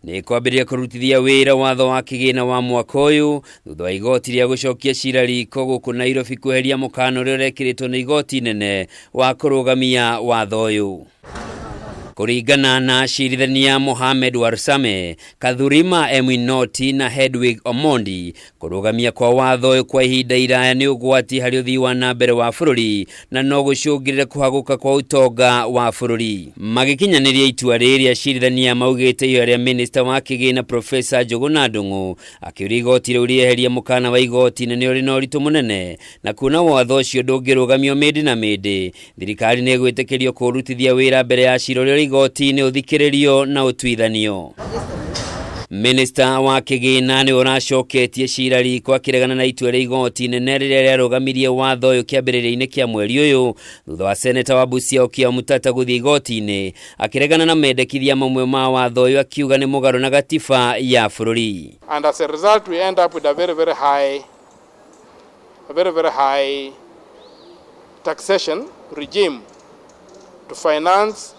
Nĩ kwambĩrĩria kũrutithia wĩra watho wa kĩgĩna wa mwaka ũyũ thutha wa igoti rĩa gũcokia cira riko gũkũ Nairobi kweheria mũkana ũrĩa ũrekĩrĩtwo nĩ igoti inene wa kũrũgamia watho ũyũ. Kũringana na acirithania Mohamed Warsame, Kathurima M'Inoti na Hedwig Omondi, kũrũgamia kwa watho ũyũ kwa ihinda iraya nĩ ũgwati harĩ ũthii wa na mbere wa bũrũri na no gũcũngĩrĩre kũhagũka kwa ũtonga wa bũrũri. Magĩkinyanĩria itua rĩrĩ, acirithania maugĩte ihoya rĩa minista wa kĩgĩna Profesa Njũgũna Ndung'u akĩũria igoti rĩu rĩeherie mũkana wa igoti inene ũrĩ na ũritũ mũnene na kuona watho ũcio ndũngĩrũgamio mĩndĩ na mĩndĩ, thirikari nĩ ĩgwĩtĩkĩrio kũrutithia wĩra mbere ya cira ũrĩa ũrĩ igoti-inĩ ũthikĩrĩrio na ũtuithanio. Minista wa kĩgĩna nĩ ũracoketie cira riko akĩregana na itua rĩa igoti inene rĩrĩa rĩarũgamirie watho ũyũ kĩambĩrĩria-inĩ kĩa mweri ũyũ thutha wa seneta wa Busia Okiya Omtatah gũthiĩ igoti-inĩ akĩregana na mendekithia mamwe ma watho ũyũ akiuga nĩ mũgarũ na gatiba ya bũrũri. And as a result, we end up with a very, very high taxation regime to finance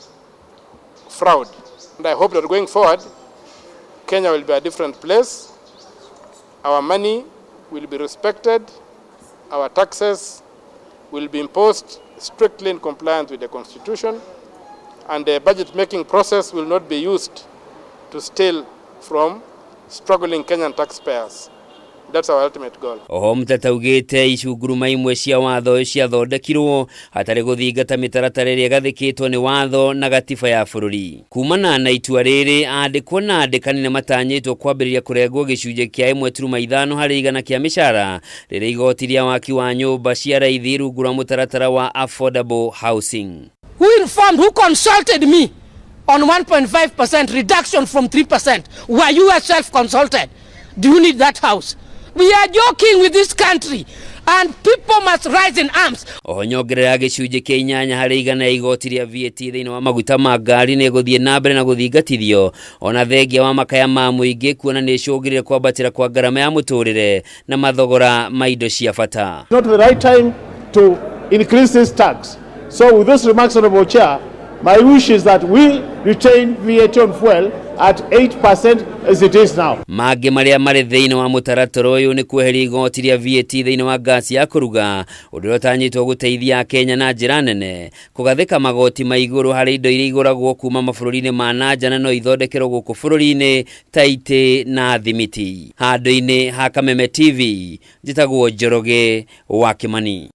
fraud. And I hope that going forward, Kenya will be a different place. Our money will be respected. Our taxes will be imposed strictly in compliance with the Constitution. And the budget-making process will not be used to steal from struggling Kenyan taxpayers. That's our ultimate goal. Oho Omtatah augĩte icunguruma imwe cia watho ũyũ ciathondekirwo hatarĩ gũthingata mĩtaratara ĩrĩa ĩgathĩkĩtwo nĩ watho na gatiba ya bũrũri. Kumana na itua rĩrĩ, andĩkwo na andĩkani nĩ matanyĩtwo kwambĩrĩria kũrengwo gĩcunjĩ kĩa 1.5 harĩ igana kĩa mĩcara rĩrĩa igoti rĩa waki wa nyũmba cia raithi rungu rwa mũtaratara wa affordable housing. Who informed, who consulted me on 1.5% reduction from 3%? Were you yourself consulted? Do you need that house? We are joking with this country and people must rise in arms. Oho nyongerera ya gĩcunjĩ kĩa 8% ya igoti rĩa VAT thĩinĩ wa maguta ma ngari nĩ ĩgũthiĩ na mbere na gũthingatithio ona thengia wa makaya ma mũingĩ kuona nĩ ĩcũngĩrĩre kwambatĩra kwa ngarama ya mũtũrĩre na mathogora ma indo cia bata. Not the right time to increase this tax. So with those remarks, Honorable Chair, my wish is that we retain VAT on fuel at 8% as it is now. Mangĩ marĩa marĩ thĩinĩ wa mũtaratara ũyũ nĩ kweheria igoti rĩa VAT thĩinĩ wa ngasi ya kũruga, ũndũ ũrĩa ũtanyĩtwo gũteithia Akenya na njĩra nene, kũgathĩka magoti ma igũrũ harĩ indo iria igũragwo kuma mabũrũri-inĩ ma na nja na no ithondekerwo gũkũ bũrũri-inĩ ta itĩ na thimiti. Handũ-inĩ ha Kameme TV, njĩtagwo Njoroge wa Kĩmani.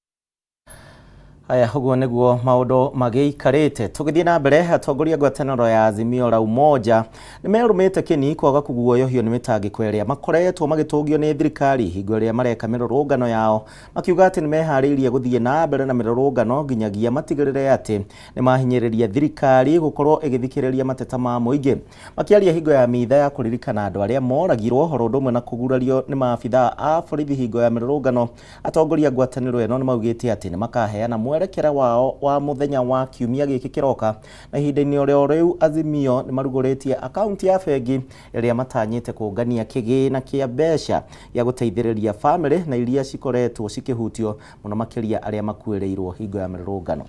Haya, ũguo nĩguo maũndũ magĩikarĩte. Tũgĩthiĩ na mbere, atongoria ngwatanĩro ya Azimio la Umoja nĩ merũmĩte kĩni kwaga kũguoyohio nĩ mĩtangĩko ĩrĩa makoretwo magĩtũngio nĩ thirikari hingo ĩrĩa mareka mĩrũrũngano yao, makiuga atĩ nĩ meharĩirie gũthiĩ na mbere na mĩrũrũngano nginyagia matigĩrĩre atĩ nĩ mahinyĩrĩria thirikari gũkorwo ĩgĩthikĩrĩria mateta ma mũingĩ. Makĩaria hingo ya mitha ya kũririkana andũ arĩa moragirwo oro ũndũ ũmwe na kũgurario nĩ maabithaa a borithi hingo ya mĩrũrũngano, atongoria ngwatanĩro ĩno nĩ maugĩte atĩ nĩ makaheana mwerekera wao wa mũthenya wa kiumia gĩkĩ kĩroka. Na ihinda-inĩ o rĩu, Azimio nĩ marugũrĩtie akaunti ya bengi ĩrĩa matanyĩte kũngania kĩgĩna kĩa mbeca gĩa gũteithĩrĩria bamĩrĩ na iria cikoretwo cikĩhutio mũno makĩria arĩa makuĩrĩirwo hingo ya mĩrũrũngano.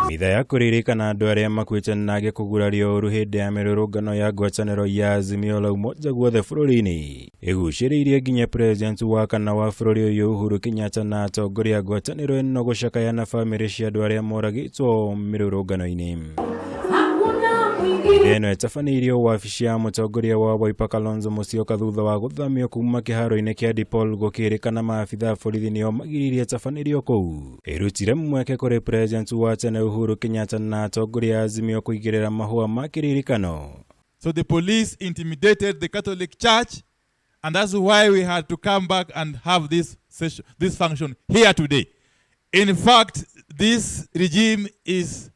Mitha ya kũririkana andũ arĩa makuĩte na angĩ kũgurario ũru hĩndĩ ya mĩrũrũngano ya ngwatanĩro ya Azimio la Umoja guothe bũrũri-inĩ ĩgucĩrĩirie nginya president wa kana wa bũrũri ũyũ Uhuru Kenyatta na atongoria a ngwatanĩro ĩno gũcakaya na bamĩrĩ cia andũ arĩa moragĩtwo mĩrũrũngano-inĩ. Mitha ĩno ĩtabanĩirio wabici ya mũtongoria wa Wiper Kalonzo Musyoka thutha wa gũthamio kuma kĩharo-inĩ kĩa DePaul gũkĩrĩkana maabitha a borithi nĩo magiririe ĩtabanĩrio kũu. Ĩrutire mweke kũrĩ president wa tene Uhuru Kenyatta na atongoria a Azimio kũigĩrĩra mahũa ma kĩririkano. So the police intimidated the Catholic Church, and that's why we had to come back and have this session, this function here today. In fact, this regime is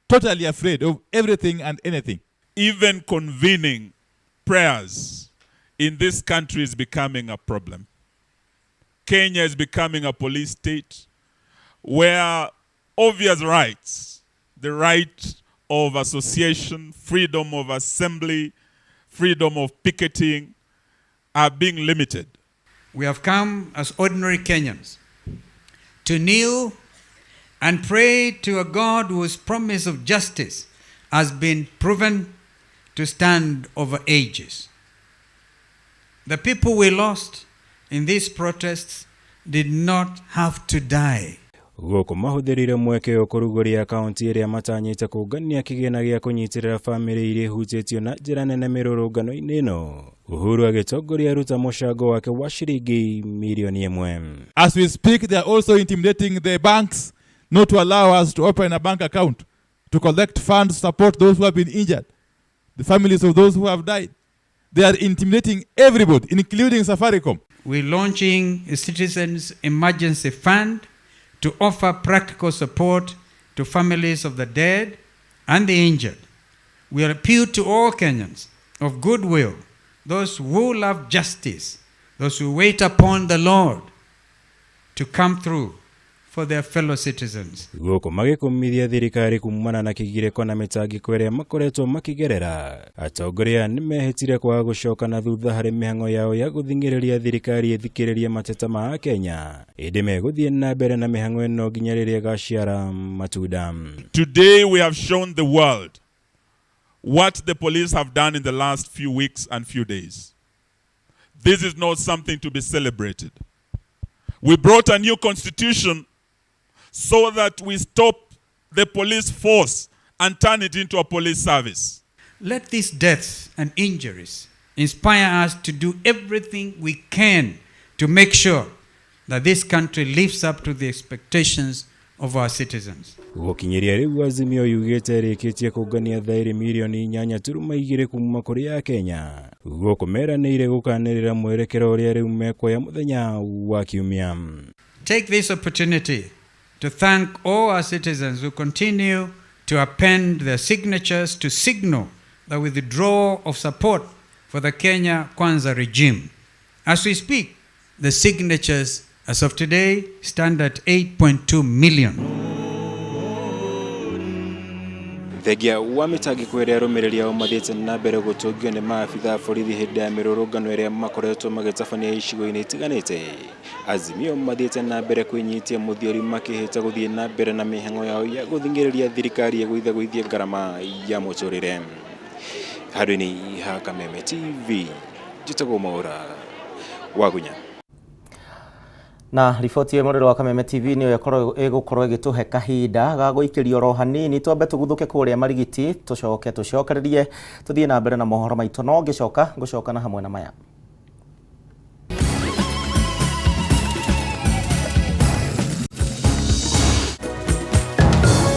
totally afraid of everything and anything. Even convening prayers in this country is becoming a problem. Kenya is becoming a police state where obvious rights, the right of association, freedom of assembly, freedom of picketing, are being limited. We have come as ordinary Kenyans to kneel and pray to a God whose promise of justice and has been proven to stand over ages. The people we lost in these protests did not have to die. Gũkũ mahũthĩrire mweke ũyũ kũrugũria akaunti ĩrĩa matanyĩte kũngania kĩgĩna gĩa kũnyitĩrĩra bamĩrĩ iria ihutĩtio na njĩra nene mĩrũrũngano-inĩ ĩno. Uhuru agĩtongoria aruta mũcango wake wa ciringi mirioni 1. As we speak, they are also intimidating the banks not to allow us to open a bank account to collect funds to support those who have been injured, the families of those who have died. They are intimidating everybody, including Safaricom. We're launching a Citizens Emergency Fund to offer practical support to families of the dead and the injured. We appeal to all Kenyans of goodwill, those who love justice, those who wait upon the Lord to come through for their fellow citizens. Gũkũ magĩkũmithia thirikari kumana na kĩgirĩko na mĩtangĩko ĩrĩa makoretwo makĩgerera. Atongoria nĩ mehĩtire kwaga gũcoka na thutha harĩ mĩhang'o yao ya gũthing'ĩrĩria thirikari ĩthikĩrĩrie mateta ma Akenya, ĩndĩ megũthiĩ na mbere na mĩhang'o ĩno nginya rĩrĩa ĩgaciara matunda. Today we have shown the world what the police have done in the last few weeks and few days. This is not something to be celebrated. We brought a new constitution so that we stop the police force and turn it into a police service. Let these deaths and injuries inspire us to do everything we can to make sure that this country lives up to the expectations of our citizens. Gũkinyĩria rĩu Azimio yugĩte ĩrĩkĩtie kũngania thaĩri mirioni 8.2 kuma kũrĩ Akenya. Gũkũ meranĩire gũkanĩrĩra mwerekero ũrĩa rĩu mekuoya mũthenya wa Kiumia. Take this opportunity to thank all our citizens who continue to append their signatures to signal the withdrawal of support for the Kenya Kwanza regime. As we speak, the signatures as of today stand at 8.2 million. Thengia wa mĩtangĩko ĩrĩa arũmĩrĩri ao mathiĩte na mbere gũtũngio nĩ maabitha a borithi hĩndĩ ya mĩrũrũngano ĩrĩa makoretwo magĩtabania icigo-inĩ itiganĩte, Azimio mathiĩte na mbere kwĩnyitia mũthiori makĩhĩta gũthiĩ na mbere na mĩhang'o yao ya gũthing'ĩrĩria thirikari ĩgũithagũithie ngarama ya mũtũrĩre. Handũ-inĩ ha Kameme TV, njĩtagwo Mwaũra Wagunya. Na riboti ĩmwe rwa Kameme TV nĩyo ĩgũkorwo ĩgĩtũhe kahinda ga gũikĩrio oro hanini, twambe tũguthũke kũrĩa Marigiti, tũcoke tũcokererie tũthiĩ na mbere na mohoro maitũ, no ngĩcoka ngũcoka na hamwe na maya.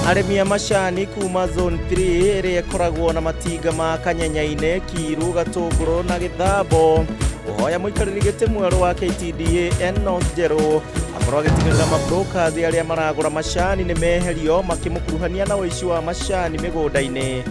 Arĩmi a macani kuma zone 3 ĩrĩa ĩkoragwo na matinga ma Kanyenya-inĩ, Kiru, Gatũngũrũ na Gĩthambo ũhoya mũikarĩri gĩtĩ mwerũ wa KTDA Enoch Njerũ akorwo agĩtigĩrĩra mabrokers arĩa maragũra macani nĩ meherio makĩmũkuruhania na ũici wa macani mĩgũnda-inĩ.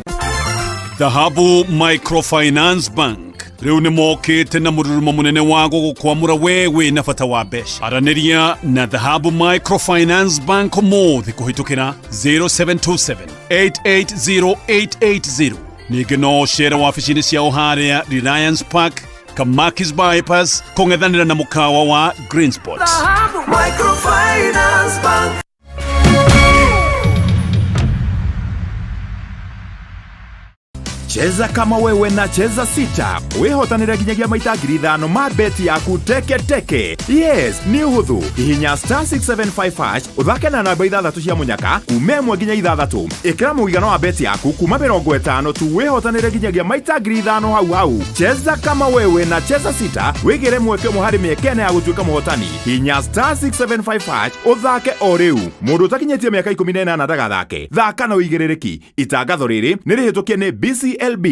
Dhahabu Microfinance Bank rĩu nĩ mokĩte na mũrurumo mũnene wa gũgũkwamũra we wĩna bata wa mbeca. Aranĩria na Dhahabu Microfinance Bank ũmũthĩ kũhĩtũkĩra 0727 880 880. Ningĩ no ũcere wabici-inĩ ciao harĩa Reliance Park, Kamakis Bypass, kũng'ethanĩra na mũkawa wa Green Spot. Dhahabu Microfinance Bank. Cheza kama wewe na Cheza 6 wihotanire nginyagia maita 5,000 ma beti yaku teke teke. Yes, nĩ ũhũthũ. Hihinya star 675 hash ũthake na namba 6 cia mũnyaka kuma 1 nginya 6. Ĩkĩra mũigana wa beti yaku kuma 50 tu wihotanire nginyagia maita 5,000 hau hau. Cheza kama wewe na Cheza 6 wĩgĩre mweke ũmwe harĩ mĩeke ĩna ya gũtuĩka mũhotani. Hihinya star 675 hash ũthake o rĩu. Mũndũ ũtakinyĩtie mĩaka 18 ndagathake. Thaka na ũigĩrĩrĩki. Itangatho rĩrĩ nĩ rĩhĩtũkie nĩ BCLB.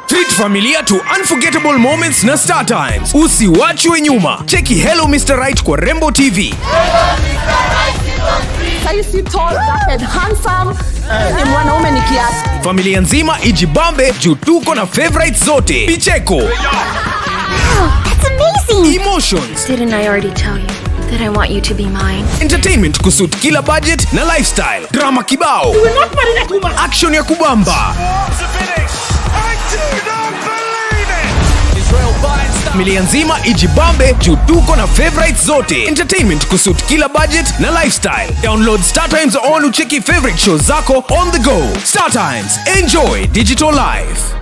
Treat familia to unforgettable moments na Star Times. Usiwachwe nyuma. Cheki Hello Mr. Right kwa Rembo TV. Saisi tall, dark and handsome. Ni mwanaume ni kiasi. Familia nzima ijibambe juu tuko na favorites zote. Picheko. Wow, that's amazing. Emotions. Didn't I already tell you that I want you to be mine? Entertainment kusuit kila budget na lifestyle. Drama kibao. You will not marry that woman. Action ya kubamba. I do not believe it. Israel finds Familia nzima ijibambe juu tuko na favorites zote. Entertainment kusuit kila budget na lifestyle. Download Star Times on ucheki favorite shows zako on the go. Star Times, enjoy digital life.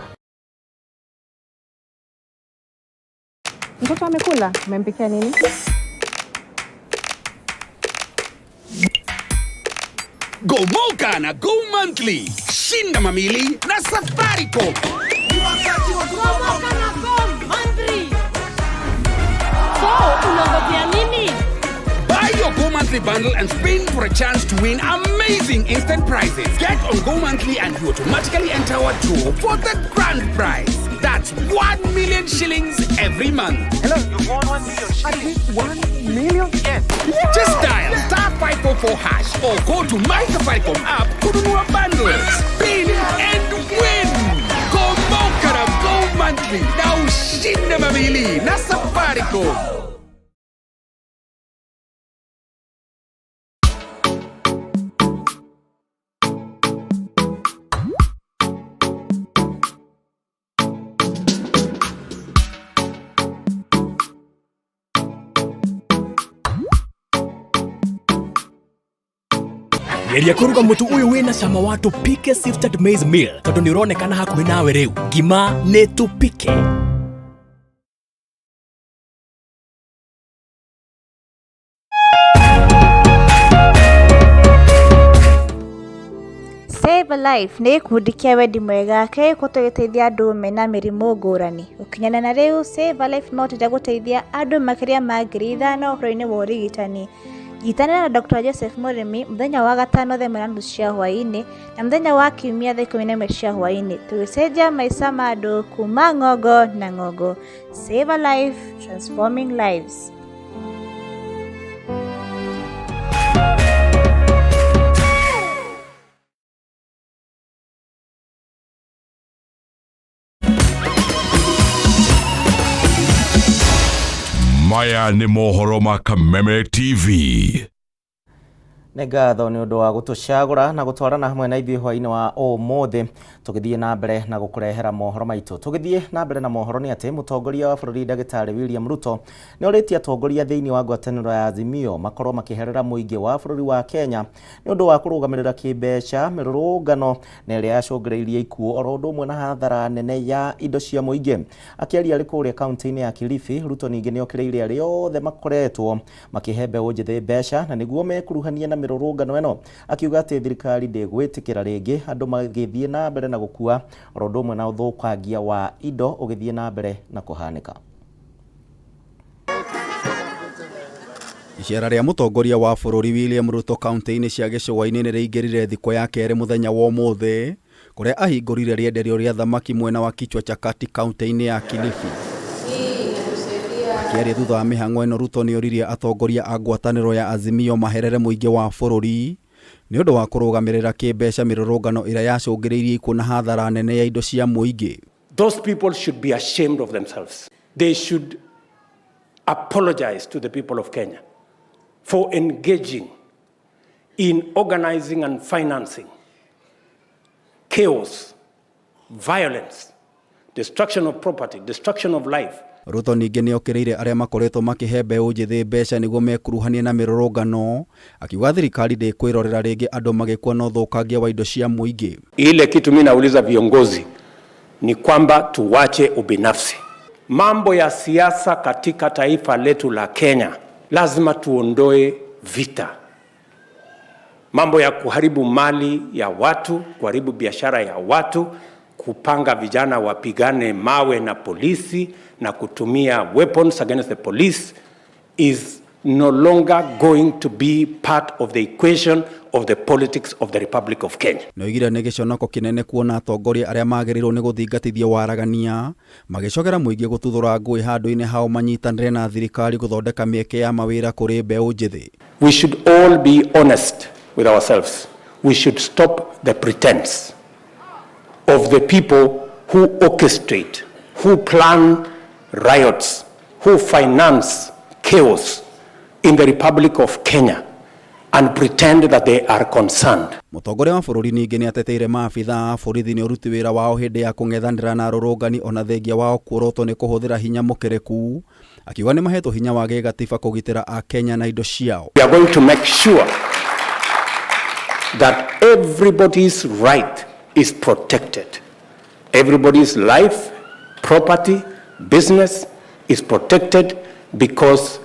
Mtoto amekula? Umempikia nini? Gomoka na Go Monthly. Shinda mamili na Safaricom. Gomoka na Go Monthly. So, unangojea nini? Buy your Go Monthly bundle and spin for a chance to win amazing instant prizes. Get on Go Monthly and you automatically enter our draw for the grand prize. That's 1 million shillings every month. Hello, you've won 1 million shillings. 1 million? Yes. Just dial star 544 hash or go to My Safaricom app kununua bundle. Spin and win. Gomoka na Go Monthly na ushinde mamili na Safaricom. Geria kũruga mũtu ũyũ wĩna cama wa tũpike sifted maize meal tondũ nĩ ũronekana hakuhĩ nawe rĩu. Ngima nĩ tũpike. Save a Life nĩ gĩkundi kĩa wendi mwega kĩrĩa gĩkoretwo gĩgĩteithia andũ mena mĩrimũ ngũrani. Gũkinyana na rĩu, Save a Life nĩmahotete gũteithia andũ makĩria ma 5,000 ũhoro-inĩ wa ũrigitani. Nyitanĩra na Dr. Joseph Mũrĩmi mũthenya wa gatano thaa 1:30 cia hwaĩ-inĩ na mũthenya wa kiumia thaa 11 cia hwaĩ-inĩ tũgĩcenjia maica ma andũ kuma ng'ongo na ng'ongo. Save a Life, transforming lives. Maya nĩ mohoro ma Kameme TV. Nĩ ngatho nĩ ũndũ wa gũtũcagũra na gũtwarana hamwe na ithuĩ hwaĩ-inĩ wa ũmũthĩ tũgĩthiĩ na mbere na gũkũrehera mohoro maitũ. Tũgĩthiĩ na mbere na mohoro nĩ atĩ mũtongoria wa bũrũri ndagĩtarĩ William Ruto nĩ orĩtie atongoria thĩinĩ wa ngwatanĩro ya Azimio makorwo makĩherera mũingĩ wa bũrũri wa Kenya nĩ ũndũ wa kũrũgamĩrĩra kĩmbeca mĩrũrũngano na ĩrĩa yacũngĩrĩirie ikuũ oro ũndũ ũmwe na hathara nene ya indo cia mũingĩ. Akĩaria arĩ kũrĩa kaunti-inĩ ya Kilifi, Ruto ningĩ nĩ okĩrĩire arĩa othe makoretwo makĩhe mbeũ njĩthĩ mbeca na nĩguo mekuruhanie na mĩrũrũngano ĩno, akiuga atĩ thirikari ndĩgwĩtĩkĩra rĩngĩ andũ magĩthiĩ na mbere na gũkua oro ũndũ ũmwe na ũthũkangia wa indo ũgĩthiĩ na mbere na kũhanĩka. Icera rĩa mũtongoria wa bũrũri William Ruto kaunti-inĩ cia gĩcũa-inĩ nĩ rĩingĩrire thikũ ya kerĩ mũthenya wa ũmũthĩ kũrĩa ahingũrire rĩenderio rĩa thamaki mwena wa Kichwa cha Kati kaunti-inĩ ya Kilifi. Akĩaria thutha wa mĩhang'o ĩno, Ruto nĩ oririe atongoria a ngwatanĩro ya Azimio maherere mũingĩ wa bũrũri nĩ ũndũ wa kũrũgamĩrĩra kĩmbeca mĩrũrũngano ĩrĩa yacũngĩrĩirie ikuũ na hathara nene ya indo cia mũingĩ. Those people should be ashamed of themselves. They should apologize to the people of Kenya for engaging in organizing and financing chaos, violence, destruction of property, destruction of life. Ruto ningĩ nĩ okĩrĩire arĩa makoretwo makĩhe mbeũ njĩthĩ mbeca nĩguo mekuruhanie na mĩrũrũngano, akiuga thirikari ndĩkwĩrorera rĩngĩ andũ magĩkua na ũthũkangia wa indo cia mũingĩ. Ile kitu mimi nauliza viongozi ni kwamba tuwache ubinafsi. Mambo ya siasa katika taifa letu la Kenya, lazima tuondoe vita. Mambo ya kuharibu mali ya watu, kuharibu biashara ya watu, kupanga vijana wapigane mawe na polisi na kutumia weapons against the police is no longer going to be part of the equation of the politics of the Republic of Kenya. Nĩoigire nĩ gĩconoko kĩnene kuona atongoria arĩa magĩrĩirwo nĩ gũthingatithia waragania magĩcogera mũingĩ gũtuthũra ngũĩ handũ-inĩ hao manyitanĩre na thirikari gũthondeka mĩeke ya mawĩra kũrĩ mbeũ njĩthĩ. We should all be honest with ourselves. We should stop the pretense of the people who orchestrate, who plan riots, who finance chaos in the Republic of Kenya and pretend that they are concerned. Mũtongoria wa bũrũri ningĩ nĩateteire maabitha a borithi nĩ ũruti wĩra wao hĩndĩ ya kũng'ethanĩra na arũrũngani ona thengia wao kuorotwo nĩ kũhũthĩra hinya mũkĩrĩku, akiuga nĩmahetwo hinya wa gĩgatiba kũgitĩra akenya na indo ciao. We are going to make sure that everybody's right is protected. Everybody's life, property, business is protected because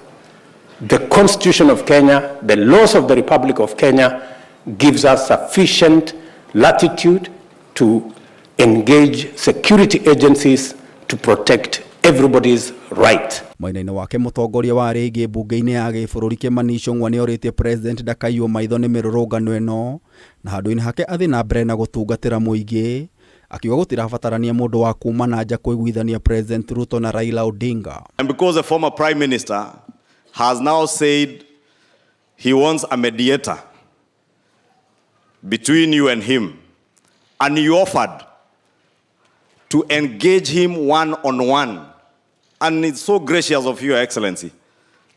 the Constitution of Kenya, the laws of the Republic of Kenya gives us sufficient latitude to engage security agencies to protect everybody's right. Mwena-inĩ wake mũtongoria wa arĩa aingĩ mbunge-inĩ ya gĩbũrũri Kimani Ichung'wa nĩorĩtie president ndakaiywo maitho nĩ mĩrũrũngano ĩno na handũ-inĩ hake athiĩ na mbere na gũtungatĩra mũingĩ, akiuga gũtirabatarania mũndũ wa kuma na nja kũiguithania President Ruto na Raila Odinga. And because the former prime minister has now said he wants a mediator between you and him, and you offered to engage him one on one, and it's so gracious of you, Your Excellency,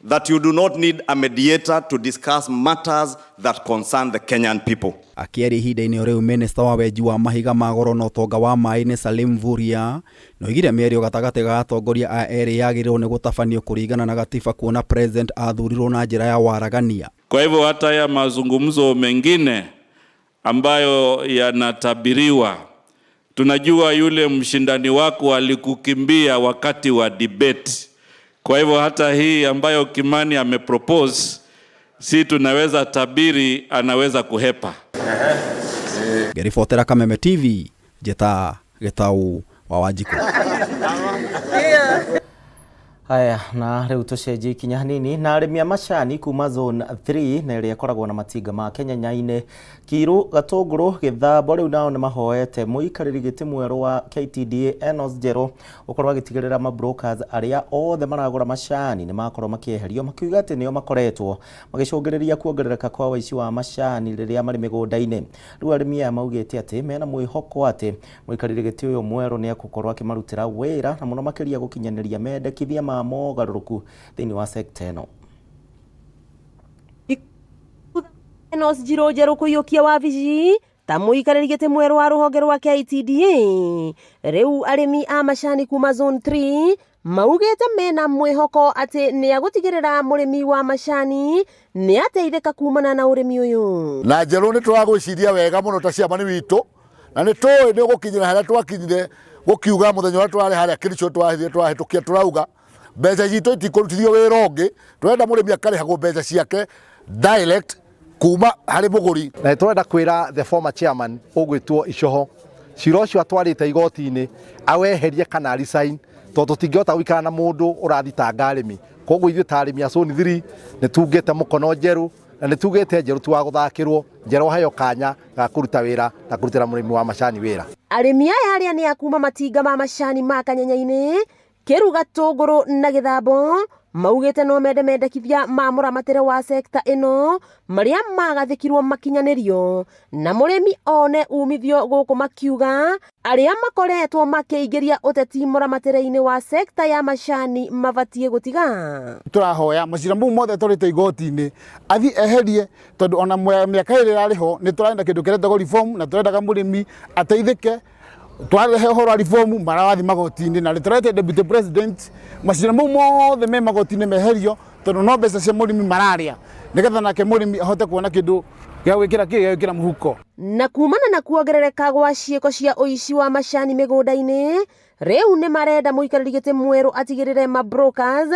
that you do not need a mediator to discuss matters that concern the Kenyan people. Akĩaria ihinda-inĩ o rĩu minista wa wenji wa mahiga ma goro na ũtonga wa maĩ-inĩ Salim Mvurya nĩoigire mĩario gatagatĩ ga atongoria aya erĩ yagĩrĩirwo nĩ gũtabanio kũringana na gatiba kuona president athurirwo na njĩra ya waragania. Kwa hivyo hata haya mazungumzo mengine ambayo yanatabiriwa, tunajua yule mshindani wako alikukimbia wakati wa debate. Kwa hivyo hata hii ambayo Kimani amepropose, si tunaweza tabiri anaweza kuhepa. Ngĩribotera Kameme TV, njĩta Gĩtau wa Wanjikũ. Haya, na rĩu tũcenjie ikinya hanini na arĩmi a macani kuma zone 3 na ĩrĩa ĩkoragwo na matinga ma Kenya nyainĩ Kiru Gatũngũrũ Gĩthambo rĩu nao nĩ mahoete mũikarĩri gĩtĩ mwerũ wa KTDA Enos Njerũ gũkorwo agĩtigĩrĩra mabrokers arĩa othe maragũra macani nĩ makorwo makĩeherio makiuga atĩ nĩo makoretwo magĩcũngĩrĩria kuongerereka kwa waici wa macani rĩrĩa marĩ mĩgũnda-inĩ. Rĩu arĩmi aya maugĩte atĩ mena mwĩhoko atĩ mũikarĩri gĩtĩ ũyũ mwerũ nĩ egũkorwo akĩmarutĩra wĩra na mũno makĩria gũkinyanĩria mendekithia ma mogarũrũku thĩinĩ wa sekta ĩno. Enos Njirũ njerũ kũiyũkia wabici ta mũikarĩri gĩtĩ mwerũ wa rũhonge rwa KTDA. Rĩu arĩmi a macani kuma zone 3 maugĩte mena mwĩhoko atĩ nĩagũtigĩrĩra mũrĩmi wa macani nĩateithĩka kumana na ũrĩmi ũyũ. Na njerũ nĩ tũragwĩciria wega mũno ta ciamani witũ na nĩ tũĩ nĩ ũgũkinyĩra harĩa twakinyire gũkiuga mũthenya ũrĩa tũrarĩ harĩa Kericho twahĩtũkia tũrauga mbeca citũ itikũrutithio wĩra ũngĩ, tũrenda mũrĩmi akarĩhagwo mbeca ciake direct kuma harĩ mũgũri. Na nĩ tũrenda kwĩra the former chairman ũgwĩtwo Icoho cira ũcio atwarĩte igoti-inĩ aweherie kana resign tondũ tũtingĩhota gũikara na mũndũ ũrathitanga arĩmi. Koguo ithuĩ ta arĩmi a zone 3 nĩ tugĩte mũkono njerũ na nĩ tugĩte njerũ ti wa gũthakĩrwo, njerũ aheo kanya ga kũruta wĩra na kũrutĩra mũrĩmi wa macani wĩra. Arĩmi aya arĩa nĩ a kuma matinga ma macani ma Kanyenya-inĩ, Kĩru Gatũngũrũ na Gĩthambo maugĩte no mende mendekithia ma mũramatĩre wa sekta ĩno marĩa magathĩkirwo makinyanĩrio na mũrĩmi one umithio gũkũ makiuga arĩa makoretwo makĩingĩria ũteti mũramatĩre-inĩ wa sekta ya macani mabatiĩ gũtiga. Tũrahoya macira mau mothe twarĩte igoti-inĩ athiĩ eherie tondũ ona mĩaka ĩrĩa ĩrarĩ ho nĩ tũrenda kĩndũ kĩretagwo reform na tũrendaga mũrĩmi ateithĩke. Twarehe ũhoro wa reform marawathi magoti-inĩ na nĩ deputy president macira mau mothe me magoti-inĩ meherio tondũ no mbeca cia mũrĩmi mararĩa nĩgetha nake mũrĩmi ahote kuona kĩndũ gĩa gwĩkĩra kĩ gĩa gwĩkĩra mũhuko. Na kumana na kuongerereka gwa ciĩko cia ũici wa macani mĩgũnda-inĩ, rĩu nĩ marenda mũikarĩri gĩtĩ mwerũ atigĩrĩre mabrokers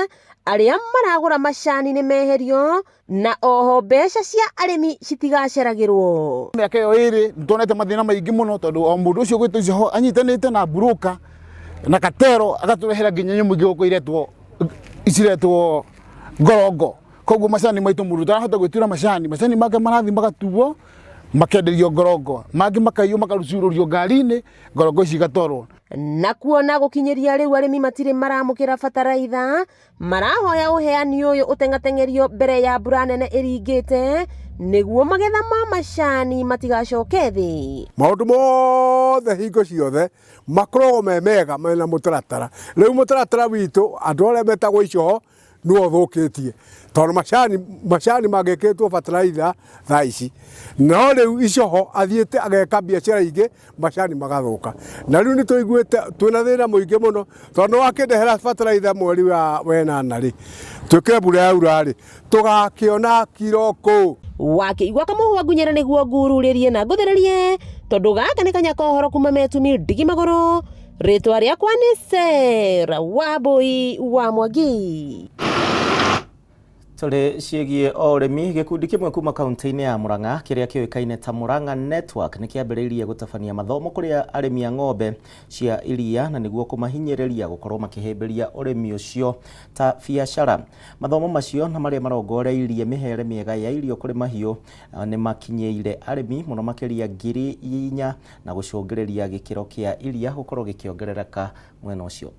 arĩa maragũra macani nĩ meherio na oho mbeca cia arĩmi citigaceragĩrwo. Mĩaka ĩyo ĩrĩ nĩ tuonete mathĩna maingĩ mũno tondũ o mũndũ ũcio ũgwĩtwo Icoho anyitanĩte na broker na katero agatũrehera nginya nyamũ ingĩ gũkũ iretwo iciretwo ngorongo. Koguo macani maitũ mũndũ ũtarahota gwĩtuĩra macani, macani make marathiĩ magatuo makenderio ngorongo, mangĩ makaiywo makarucurũrio ngari-inĩ, ngorongo ici igatwarwo. Na kuona gũkinyĩria rĩu arĩmi matirĩ maramũkĩra bataraitha, marahoya ũheani ũyũ ũteng'ateng'erio mbere ya mbura nene ĩringĩte nĩguo magetha ma macani matigacoke thĩ. Maũndũ mothe hingo ciothe makoragwo me mega mena mũtaratara. Rĩu mũtaratara witũ andũ arĩa metagwo Icoho nĩwe ũthũkĩtie tondũ macani macani mangĩkĩtwo bataraitha thaa ici no rĩu Icoho athiĩte ageka biacara ingĩ macani magathũka na rĩu nĩ tũiguĩte twĩna thĩna mũingĩ mũno tondũ wakĩndehera bataraitha mweri wa wenana rĩ tuĩke mbura yaura rĩ tũgakĩona kiro kũ. Wakĩigua kamũhwa ngunyĩra nĩguo ngururĩrie na ngũthererie tondũ gaka nĩ kanya ka ũhoro kuma metumi ndigi magũrũ. Rĩtwa rĩakwa nĩ Sarah Wambui wa Mwangi. Tũrĩ ciĩgiĩ o ũrĩmi, gĩkundi kĩmwe kuma kaunti-inĩ ya Murang'a kĩrĩa kĩũĩkaine ta Murang'a Network nĩ kĩambĩrĩirie gũtabania mathomo kũrĩ arĩmi a ng'ombe cia iria na nĩguo kũmahinyĩrĩria gũkorwo makĩhĩmbĩria ũrĩmi ũcio ta biacara. Mathomo macio na marĩa marongoreirie mĩhere mĩega ya irio kũrĩ mahiũ nĩ makinyĩire arĩmi mũno makĩria 4,000 na gũcũngĩrĩria gĩkĩro kĩa iria gũkorwo gĩkĩongerereka mwena ũcio.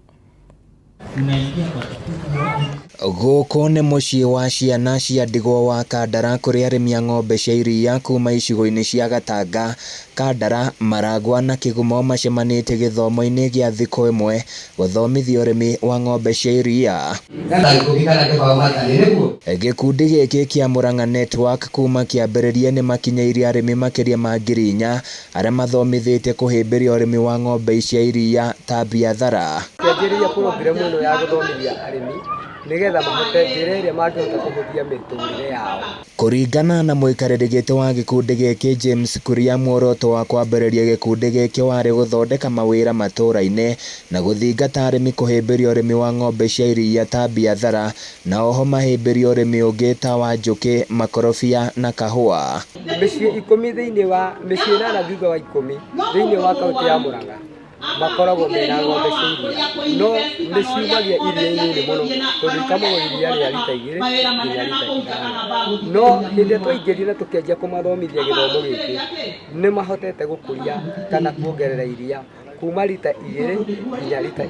Gũkũ nĩ mũciĩ wa ciana cia ndigwa wa Kandara kũrĩa arĩmi a ng'ombe cia iria kuma icigo-inĩ cia Gatanga, Kandara, Maragwa na Kĩgumo macemanĩtie gĩthomo-inĩ gĩa thikũ ĩmwe gũthomithio ũrĩmi wa ng'ombe cia iria. Gĩkundi gĩkĩ kĩa Murang'a Network kuma kĩambĩrĩrie nĩ makinyĩirie arĩmi makĩria ma 4,000 arĩa mathomithĩtie kũhĩmbĩria ũrĩmi wa ng'ombe cia iria ta biathara. Kĩanjĩrĩria program ĩno ya gũthomithia arĩmi nĩgetha mahote njĩra ĩrĩa mangĩhota kũhũthia mĩtũrĩre yao. Kũringana na mũikarĩri gĩtĩ wa gĩkundi gĩkĩ James Kuria, muoroto wa kwambĩrĩria gĩkundi gĩkĩ warĩ gũthondeka mawĩra matũra-inĩ na gũthingata arĩmi kũhĩmbĩria ũrĩmi wa ng'ombe cia iria ta biathara na oho mahĩmbĩrie ũrĩmi ũngĩ ta wa njũkĩ, makorobia na kahũa. Mĩciĩ 10 thĩinĩ wa mĩciĩ 8 thutha wa 10 thĩinĩ wa kaunti ya Murang'a makoragwo mena ng'ombe cia iria no nĩ ciumagia iria inini mũno tondũ ikamagwo iria rĩa rita 2 nginya rita 5. No hĩndĩ ĩrĩa twaingĩrire na tũkĩanjia kũmathomithia gĩthomo gĩkĩ nĩ mahotete gũkũria kana kuongerera iria kuma rita 2 nginya rita 10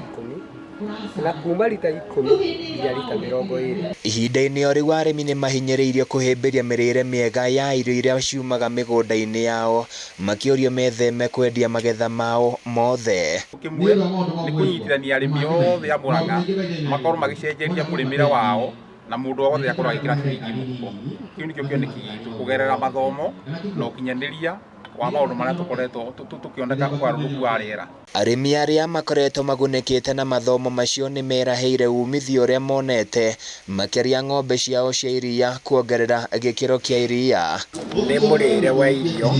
na kuma rita 10 nginya rita 20. Ihinda-inĩ o rĩu arĩmi nĩ mahinyĩrĩirio kũhĩmbĩria mĩrĩre mĩega ya irio iria ciumaga mĩgũnda-inĩ yao makĩũrio metheme kwendia magetha mao mothe. Kĩmwe nĩ kũnyitithania arĩmi othe a Murang'a makorwo magĩcenjeria mũrĩmĩre wao na mũndũ wothe akorwo agĩkĩra ciringi mũhuko. Kĩu nĩkĩo kĩoneki gitũ kũgerera mathomo na ũkinyanĩria wa maũndũ marĩa tũkoretwo tũkĩoneka ũgarũrũku wa rĩera. Arĩmi arĩa makoretwo magunĩkĩte na mathomo macio nĩ merahĩire umithio ũrĩa monete makĩria ng'ombe ciao cia iria kuongerera gĩkĩro kĩa iria. Nĩ mũrĩre wa irio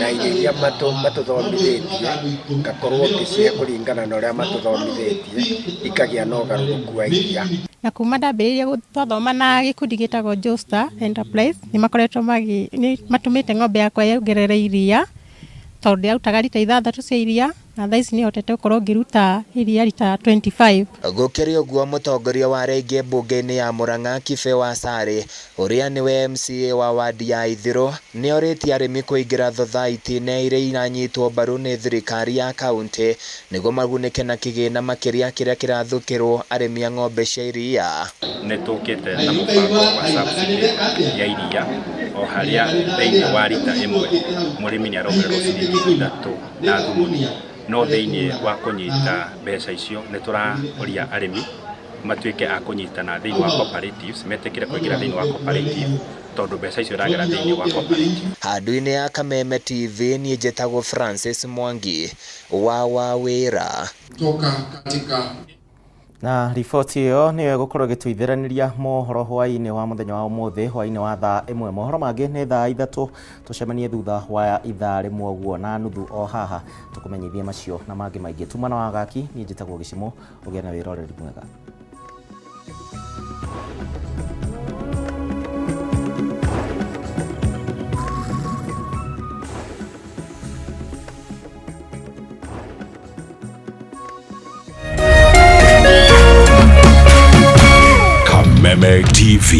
na irio iria matũthomithĩtie ngakorwo ngĩcihe kũringana na ũrĩa matũthomithĩtie ikagĩa na ũgarũrũku wa iria. Na kuma ndambĩrĩria twathoma na gĩkundi gĩtagwo Josta Enterprise nĩ makoretwo nĩ matũmĩte ng'ombe yakwa yongerere iria tondũ ndĩrarutaga rita 6 cia iria na thaa ici nĩ hotete gũkorwo ngĩruta iria rita 25. Gũkĩrĩ ũguo mũtongoria wa arĩa aingĩ mbunge-inĩ ya Murang'a Kibe wa Sarĩ ũrĩa nĩwe MCA wa wadi ya Ithĩrũ nĩ orĩtie arĩmi kũingĩra thothaitĩ-inĩ iria iranyitwo mbaru nĩ thirikari ya kaunti nĩguo magunĩke na kĩgĩna makĩria kĩrĩa kĩrathũkĩrwo arĩmi a ng'ombe cia iria. Nĩ tũkĩte na mũbango wa subsidy ya iria o harĩa thĩinĩ wa rita 1 mũrĩmi nĩ arongererwo ciringi 3 na thumuni. No thĩinĩ wa kũnyita mbeca icio nĩ tũraũria arĩmi matuĩke a kũnyitana thĩinĩ wa cooperatives, metĩkĩre kũingĩra thĩinĩ wa cooperative tondũ mbeca icio iragera thĩinĩ wa cooperative. Handũ-inĩ ya Kameme TV niĩ njĩtagwo Francis Mwangi wa Wawĩra. Na riboti ĩyo nĩyo ĩgũkorwo ĩgĩtũithĩranĩria mohoro hwaĩ-inĩ wa mũthenya wa ũmũthĩ hwaĩ-inĩ wa thaa 1. Mohoro mangĩ nĩ thaa 3 tũcemanie thutha wa ithaa 1.30 o haha tũkũmenyithie macio na mangĩ maingĩ. Tumana wa gaki niĩ njĩtagwo Gĩcimo ũgĩe na wĩroreri mwega. Kameme TV,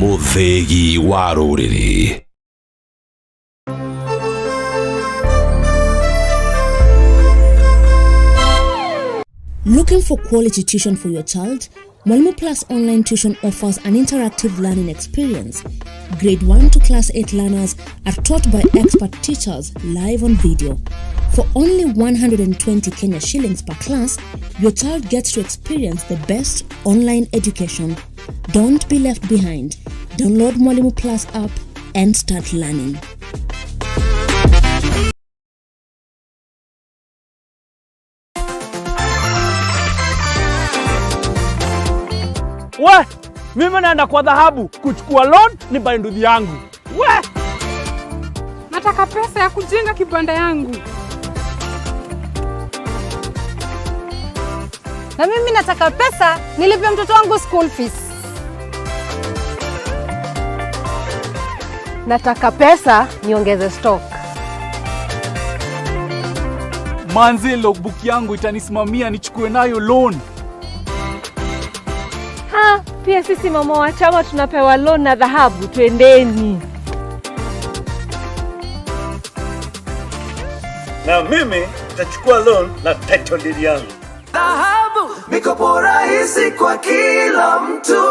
mũthĩgi wa rũrĩrĩ. Looking for quality tuition for your child? Mwalimu Plus Online Tuition offers an interactive learning experience. Grade 1 to Class 8 learners are taught by expert teachers live on video. For only 120 Kenya shillings per class, your child gets to experience the best online education. Don't be left behind. Download Mwalimu Plus app and start learning. We, mimi naenda kwa dhahabu kuchukua loan ni buy nduthi yangu. We, Nataka pesa ya kujenga kibanda yangu. Na mimi nataka pesa nilipe mtoto wangu school fees. Nataka pesa niongeze stock. Manze, logbook yangu itanisimamia nichukue nayo loan. Ha, pia sisi mama wa chama tunapewa loan na dhahabu, twendeni. Na mimi nitachukua loan na title deed yangu. Dhahabu, mikopo rahisi kwa kila mtu,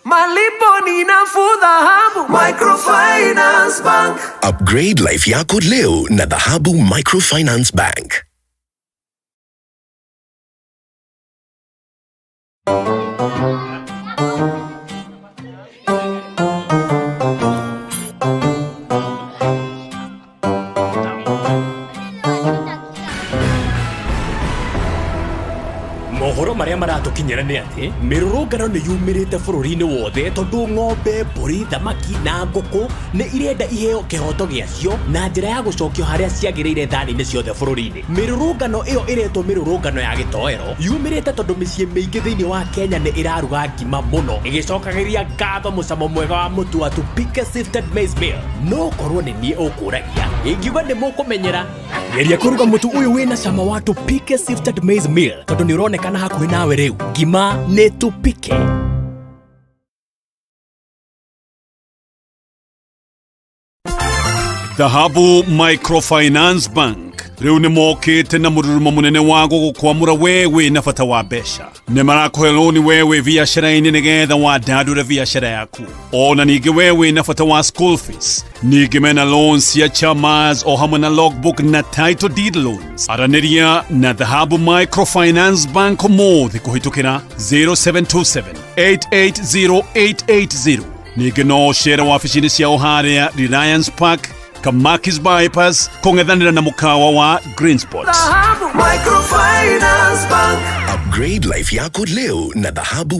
malipo ni nafuu. Dhahabu Microfinance Bank. Upgrade life yako leo na Dhahabu Microfinance Bank. Mohoro marĩa maratũkinyĩra nĩ atĩ mĩrũrũngano nĩ yumĩrĩte bũrũri-inĩ wothe tondũ ng'ombe, mbũri, thamaki na ngũkũ nĩ irenda iheo kĩhoto gĩacio na njĩra ya gũcokio harĩa ciagĩrĩire thani-inĩ ciothe bũrũri-inĩ. Mĩrũrũngano ĩyo ĩretwo mĩrũrũngano ya gĩtoero yumĩrĩte tondũ mĩciĩ mĩingĩ thĩinĩ wa Kenya nĩ ĩraruga ngima mũno ĩgĩcokagĩria ngatho mũcamo mwega wa mũtu wa Tupike Sifted Maize Meal. No korwo nĩ niĩ ũkũragia ingiuga nĩ mũkũmenyera. Geria kũruga mũtu ũyũ wĩna cama wa Tupike Sifted Maize Meal tondũ nĩ ũronekana hakuhĩ nawe rĩu. Ngima nĩ Tupike. Dhahabu Microfinance Bank rĩu nĩ mokĩte na mũrurumo mũnene wa gũgũkwamũra we wĩna bata wa mbeca. Nĩ marakũhe loni we wĩ biacara-inĩ nĩgetha wandandũre biacara yaku. Ona ningĩ we wĩna bata wa school fees. Ningĩ mena loans cia chamas o hamwe na logbook na title deed loans. Aranĩria na Dhahabu Microfinance Bank ũmũthĩ kũhĩtũkĩra 0727 880 880. Ningĩ no ũcere wabici-inĩ ciao harĩa Reliance Park, Kamakis Bypass, kũng'ethanĩra na mũkawa wa Green Spot. Dhahabu Microfinance Bank. Upgrade life yako leo na Dhahabu.